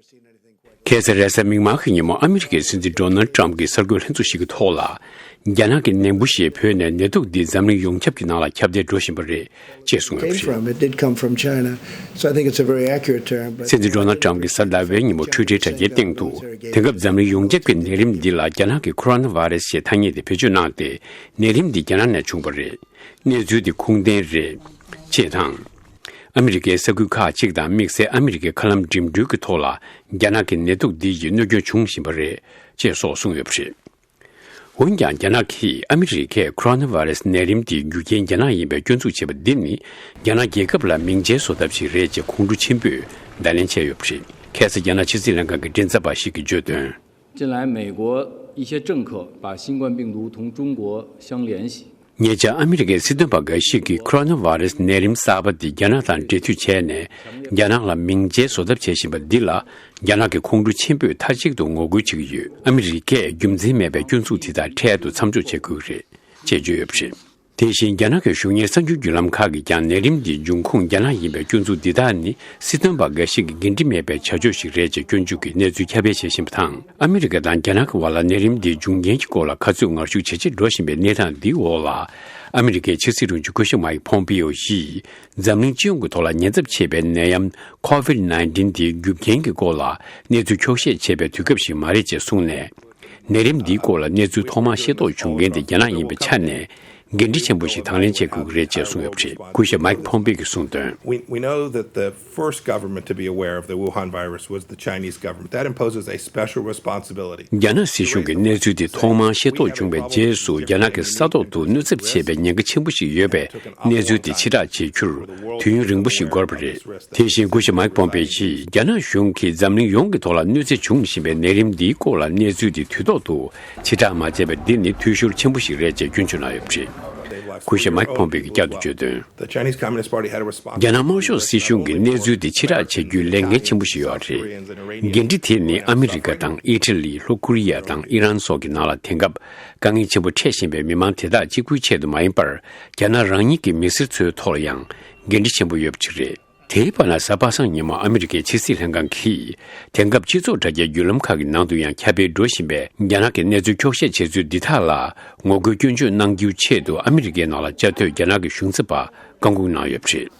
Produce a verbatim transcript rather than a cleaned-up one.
ཁ་སང་རེས་གཟའ་མིག་དམར་གྱི་ཉིན་མོ་ཨ་མི་རི་ཀའི་སྲིད་འཛིན་ཌོ་ནལ་ཊམ་གྱིས་གསར་འགོད་ལྷན་ཚོགས་ཤིག་གི་ཐོག་ལ། རྒྱ་ནག་གི་ནད་འབུ་ཞིག་བོད་ནས་ནད་དུག་འདི་འཛམ་གླིང་ཡོངས་ཁྱབ་ཀྱི་ནང་ལ་ཁྱབ་གདལ་འགྲོ་བཞིན་པ་རེད་ཅེས་གསུངས་ཡོད་པ་རེད། It did come from China, so I think it's a very accurate term, but སྲིད་འཛིན་ཌོ་ནལ་ཊམ་གྱིས་གཟའ་ཟླ་བའི་ཉིན་མོ་ཊུའི་ཊར་དྲ་རྒྱའི་སྟེང་དུ། དེང་སྐབས་འཛམ་གླིང་ཡོངས་ཁྱབ་ཀྱི་ནད་རིམས་འདི་ལ་རྒྱ་ནག་གི་ཁོ་རོ་ན་ཝ་རེ་སི་ཞེས་ཐ་སྙད་དེ་བེད་སྤྱོད་གནང་སྟེ། ནད་རིམས་འདི་རྒྱ་ནག་ནས་བྱུང་བ་རེད། གནས་ཚུལ་འདི་ཁུངས་ལྡན་རེད། ཅེས་དང་། ཨ་མི་རི་ཀའི་ས་ཁུལ་ཁག་ཅིག་དང་དམིགས་བསལ་ཨ་མི་རི་ཀའི་མཁའ་ལམ་འགྲིམ་འགྲུལ་གྱི་ཐོག་ལ་རྒྱ་ནག་གི་ནད་དུག་འདི་ཡིས་གནོད་སྐྱོན་འབྱུང་བཞིན་པ་རེད་ཅེས་སོགས་གསུངས་ཡོད་པ་རེད། འོན་ཀྱང་རྒྱ་ནག་གིས་ཨ་མི་རི་ཀས་ཁོ་རོ་ན་ཝ་རེ་སི་ནད་རིམས་འདིའི་རྒྱུ་རྐྱེན་རྒྱ་ནག་ཡིན་པའི་སྐྱོན་འཛུགས་བྱས་པ་འདི་ནི་རྒྱ་ནག་རྒྱལ་ཁབ་ལ་མིང་རྗེས་བཟོ་ཐབས་ཤིག་རེད་ཅེས་ཁོང་ཁྲོ་ཆེན་པོས་བརྡ་ལན་བྱས་ཡོད་པ་རེད། ཁ་སང་རྒྱ་ནག་ཕྱི་སྲིད་ལྷན་ཁང་གི་མགྲིན་ཚབ་པ་ཞིག་གིས་བརྗོད་དོན། 近来，美国一些政客把新冠病毒同中国相联系。 ཉེ་ཆར་ཨ་མི་རི་ཀའི་སྲིད་དོན་པ་འགའ་ཞིག་གིས་ཁོ་རོ་ན་ཝ་རེ་སི་ནད་རིམས་གསར་པ་འདི་རྒྱ་ནག་དང་འབྲེལ་མཐུད་བྱས་ནས། རྒྱ་ནག་ལ་མིང་རྗེས་བཟོ་ཐབས་བྱེད་བཞིན་པ་འདི་ལ། རྒྱ་ནག་གི་ཁོང་ཁྲོ་ཆེན་པོས་མཐའ་གཅིག་ཏུ་ངོ་རྒོལ་བྱེད་ཀྱི་ཡོད། ཨ་མི་རི་ཀས་རྒྱུ་མཚན་མེད་པའི་སྐྱོན་འཛུགས་དེ་དག་འཕྲལ་དུ་མཚམས་འཇོག་བྱེད་དགོས་ཀྱི་རེད། ཅེས་བརྗོད་ཡོད་པ་རེད། དེ་བཞིན་རྒྱ་ནག་གི་གཞུང་གཉེར་གསར་འགྱུར་བརྒྱུད་ལམ་ཁག་གིས་ཀྱང་ནད་རིམས་འདིའི་འབྱུང་ཁུངས་རྒྱ་ནག་ཡིན་པའི་སྐྱོན་འཛུགས་འདི་དག་ནི་སྲིད་དོན་པ་འགའ་ཞིག་གི་འགན་འཁྲི་མེད་པའི་བྱ་སྤྱོད་ཞིག་རེད་ཅེས་སྐྱོན་བརྗོད་ཀྱིས་གནས་ཚུལ་ཁྱབ་སྤེལ་བྱེད་བཞིན་པ་དང་། ཨ་མི་རི་ཀ་དང་རྒྱ་ནག་གི་བར་ལ་ནད་རིམས་འདིའི་འབྱུང་རྐྱེན་གྱི་སྐོར་ལ་ག་ཚོད་ངར་ཤུགས་ཇེ་ཆེར་འགྲོ་བཞིན་པའི་གནས་སྟངས་འདིའི་འོག་ལ། ཨ་མི་རི་ཀའི་ཕྱི་སྲིད་དྲུང་ཆེ་སྐུ་ཞབས་མའིག་ཕོམ་པེའོ་ཡིས་འཛམ་གླིང་སྤྱི་ཡོངས་ཀྱི་ཐོག་ལ་ཉེན་ཚབས་ཆེ་བའི་ནད་ཡམས་ཁོ་ཝིད་ནའིན་ཊིན་དེའི་རྒྱུ་རྐྱེན་གྱི་སྐོར་ལ་གནས་ཚུལ་འཁྱོག་བཤད་བྱེད་པའི་དུས་སྐབས་ཤིག་མ་རེད་ཅེས་གསུངས་ནས། ནད་རིམས་འདིའི་སྐོར་ལ་གནས་ཚུལ་ཐོག་མར་ཤེས་རྟོགས་བྱུང་མཁན་དེ་རྒྱ་ནག་ཡིན་པའི་ཆ་ནས། འགན་འཁྲི་ཆེན་པོ་ཞིག་དང་ལེན་བྱེད་དགོས་ཀྱི་རེད་ཅེས་གསུངས་ཡོད་པ་རེད། སྐུ་ཞབས་མའིག་ཕོམ་པེ་གིས་གསུངས་དོན། We, we know that the first government to be aware of the Wuhan virus was the Chinese government. That imposes a special responsibility. རྒྱ་ནག་སྲིད་གཞུང་གིས་གནས་ཚུལ་དེ་ཐོག་མར་ཤེས་རྟོགས་བྱུང་བའི་རྗེས་སུ། རྒྱ་ནག་གི་ས་ཐོག་ཏུ་གནོད་ཚབས་ཆེ་བའི་ཉེན་ཁ་ཆེན་པོ་ཞིག་ཡོད་པའི་གནས་ཚུལ་དེ་ཕྱིར་བསྒྲགས་བྱེད་རྒྱུར་དུས་ཡུན་རིང་པོ་ཞིག་འགོར་བ་རེད། དེ་བཞིན་སྐུ་ཞབས་མའིག་ཕོམ་པེ་ཡིས་རྒྱ་ནག་གཞུང་གིས་འཛམ་གླིང་ཡོངས་ཀྱི་ཐོག་ལ་གནོད་འཚེ་འབྱུང་བཞིན་པའི་ནད་རིམས་འདིའི་སྐོར་ལ་གནས་ཚུལ་དེ་དུས་ཐོག་ཏུ་ཕྱིར་བསྒྲགས་མ་བྱས་པ་འདི་ནི་འཐུས་ཤོར་ཆེན་པོ་ཞིག་རེད་ཅེས་སྐྱོན་བརྗོད་གནང་ཡོད་པ་རེད། སྐུ་ཞབས་མའིག་ཕོམ་པེ་གིས་བསྐྱར་དུ་བརྗོད་དོན། The Chinese Communist Party had a responsibility. རྒྱ་ནག་དམར་ཤོག་སྲིད་གཞུང་གིས་གནས་ཚུལ་དེ་ཕྱིར་བསྒྲགས་བྱེད་རྒྱུའི་ལས་འགན་ཆེན་པོ་ཞིག་ཡོད་རེད། འགན་འཁྲི་དེ་ནི་ཨ་མི་རི་ཀ་དང་ཨི་ཊ་ལི། ལྷོ་ཀོ་རི་ཡ་དང་ཨི་རན་སོགས་ཀྱི་ནང་ལ་དེང་སྐབས་དཀའ་ངལ་ཆེན་པོ་འཕྲད་བཞིན་པའི་མི་མང་དེ་དག་གཅིག་པུའི་ཆེད་དུ་མ་ཡིན་པར། རྒྱ་ནག་རང་ཉིད་ཀྱི་མི་སེར་ཚོའི་ཐོག་ལ་ཡང་འགན་འཁྲི་ཆེན་པོ་ཡོད་པ་ཞིག་རེད། དེའི་བར་ན་གཟའ་པ་སངས་ཉིན་མོ་ཨ་མི་རི་ཀའི་ཕྱི་སྲིད་ལྷན་ཁང་གིས། དེང་སྐབས་སྤྱི་ཚོགས་དྲ་རྒྱའི་བརྒྱུད་ལམ་ཁག་གི་ནང་དུ་ཡང་ཁྱབ་སྤེལ་འགྲོ་བཞིན་པའི་རྒྱ་ནག་གི་གནས་ཚུལ་འཁྱོག་བཤད་བྱེད་ཚུལ་འདི་དག་ལ་ངོ་རྒོལ་སྐྱོན་བརྗོད་གནང་རྒྱུའི་ཆེད་དུ་ཨ་མི་རི་ཀའི་ནང་ལ་བཅའ་སྡོད་རྒྱ་ནག་གི་གཞུང་ཚབ་པ་བཀག་འགོག་གནང་ཡོད་པ་རེད།